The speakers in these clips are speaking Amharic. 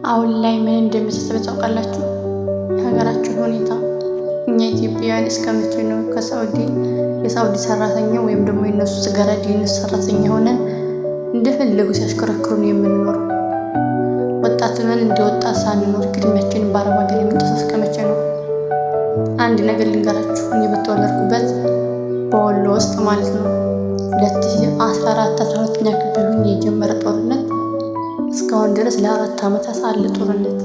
አሁን ላይ ምን እንደሚያሳስብ ታውቃላችሁ? የሀገራችን ሁኔታ። እኛ ኢትዮጵያውያን እስከ መቼ ነው ከሳዑዲ የሳዑዲ ሰራተኛ ወይም ደግሞ የነሱ ገረድ፣ የነሱ ሰራተኛ ሆነን እንደፈለጉ ሲያሽከረክሩን የምንኖረው? ወጣት ነን፣ እንደ ወጣት ሳንኖር እድሜያችንን በአረብ ሀገር የምንጨርሰው እስከ መቼ ነው? አንድ ነገር ልንገራችሁ። እኔ በተወለድኩበት በወሎ ውስጥ ማለት ነው፣ 2014 12ኛ ክፍል ሆኜ የጀመረ ጦርነት እስካሁን ድረስ ለ4 ዓመታት አለ ጦርነት።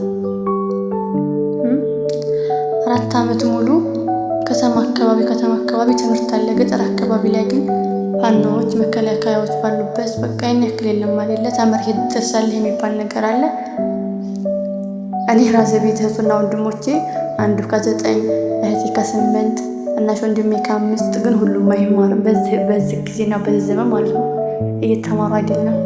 4 ዓመት ሙሉ ከተማ አካባቢ ትምህርት አለ። ገጠር አካባቢ ላይ ግን ፋኖዎች፣ መከላከያዎች ባሉበት በቃ ያን ያክል የለም አይደለ? ተምረህ ትደርሳለህ የሚባል ነገር አለ። እኔ ራሴ ቤት እህቱና ወንድሞቼ አንዱ ከ9፣ እህቴ ከ8፣ እናሽ ወንድሜ ከ5፣ ግን ሁሉም አይማርም። በዚህ ጊዜና በዚህ ዘመን ማለት ነው እየተማሩ አይደለም።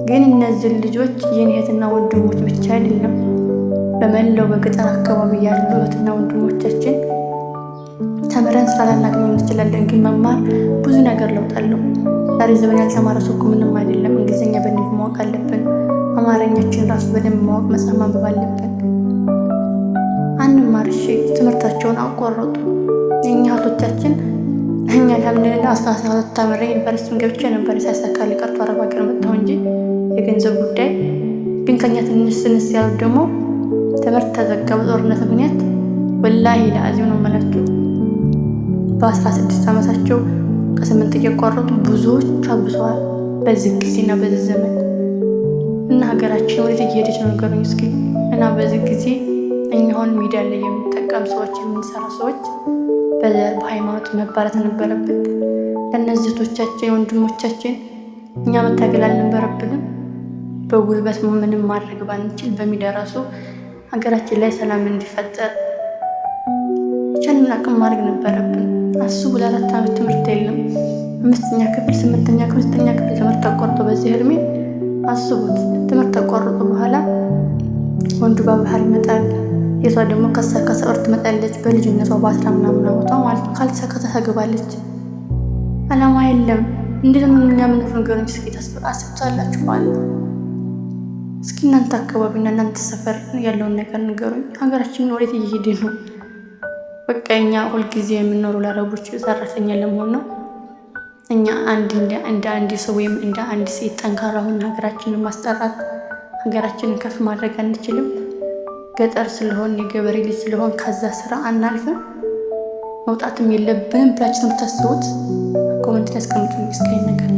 ግን እነዚህ ልጆች የኔ እህትና ወንድሞች ብቻ አይደለም፣ በመላው በገጠር አካባቢ ያሉ እህትና ወንድሞቻችን ተምረን ስራ ላናገኝ እንችላለን። ግን መማር ብዙ ነገር ለውጥ አለው። ዛሬ ዘመን ያልተማረ ሰው እኮ ምንም አይደለም። እንግሊዝኛ በደንብ ማወቅ አለብን። አማርኛችን ራሱ በደንብ ማወቅ፣ መጻፍ ማንበብ አለብን። አንማር እሺ፣ ትምህርታቸውን አቋረጡ። የእኛ እህቶቻችን፣ እኛ አልሐምዱሊላህ 12 ተምሬ ዩኒቨርሲቲም ገብቼ ነበር፣ ሳይሳካልኝ ቀርቶ አረብ ሀገር መጣሁ እንጂ የገንዘብ ጉዳይ። ግን ከኛ ትንሽ ስንስ ያሉት ደግሞ ትምህርት ተዘጋ በጦርነት ምክንያት። ወላሂ ለአዚም ነው የምላችሁ፣ በ16 ዓመታቸው ከ8 እየቋረጡ ብዙዎች አብሰዋል። በዚህ ጊዜና በዚህ ዘመን እና ሀገራችን ወዴት እየሄደች ነው ንገሩኝ እስኪ። እና በዚህ ጊዜ እኛ አሁን ሚዲያ ላይ የምንጠቀም ሰዎች፣ የምንሰራ ሰዎች በዘር በሃይማኖት መባላት ነበረብን። ለእነዚህ እህቶቻችን ወንድሞቻችን እኛ መታገል አልነበረብንም? በጉልበት ምንም ማድረግ ባንችል በሚዲያ ራሱ ሀገራችን ላይ ሰላም እንዲፈጠር የቻልነውን አቅም ማድረግ ነበረብን። አስቡ፣ ለ4 ዓመት ትምህርት የለም። አምስተኛ ክፍል፣ ስምንተኛ ክፍል፣ ዘጠነኛ ክፍል ትምህርት ተቋርጦ በዚህ እድሜ አስቡት። ትምህርት ተቋርጦ በኋላ ወንዱ በባህር ይመጣል፣ የሷ ደግሞ ከሳ ከሰፈር ትመጣለች። በልጅነቷ በ10 ምናምን ዓመቷ ማለት ነው። ካልተሳካ ታገባለች። አላማ የለም። እንዴት ነው እኛ የምንኖር? ንገሩኝ እስኪ፣ አስብታላችሁ ማለት ነው። እስኪ እናንተ አካባቢና እናንተ ሰፈር ያለውን ነገር ንገሩኝ። ሀገራችን ወዴት እየሄደ ነው? በቃ እኛ ሁልጊዜ የምንኖረው ለአረቦች ሰራተኛ ለመሆን ነው። እኛ አንድ እንደ አንድ ሰው ወይም እንደ አንድ ሴት ጠንካራ ሆነን ሀገራችንን ማስጠራት፣ ሀገራችንን ከፍ ማድረግ አንችልም? ገጠር ስለሆን፣ የገበሬ ልጅ ስለሆን ከዛ ስራ አናልፍም፣ መውጣትም የለብንም ብላችሁ ነው የምታስቡት? Comment ላይ አስቀምጡልኝ እስኪ ይሄን ነገር።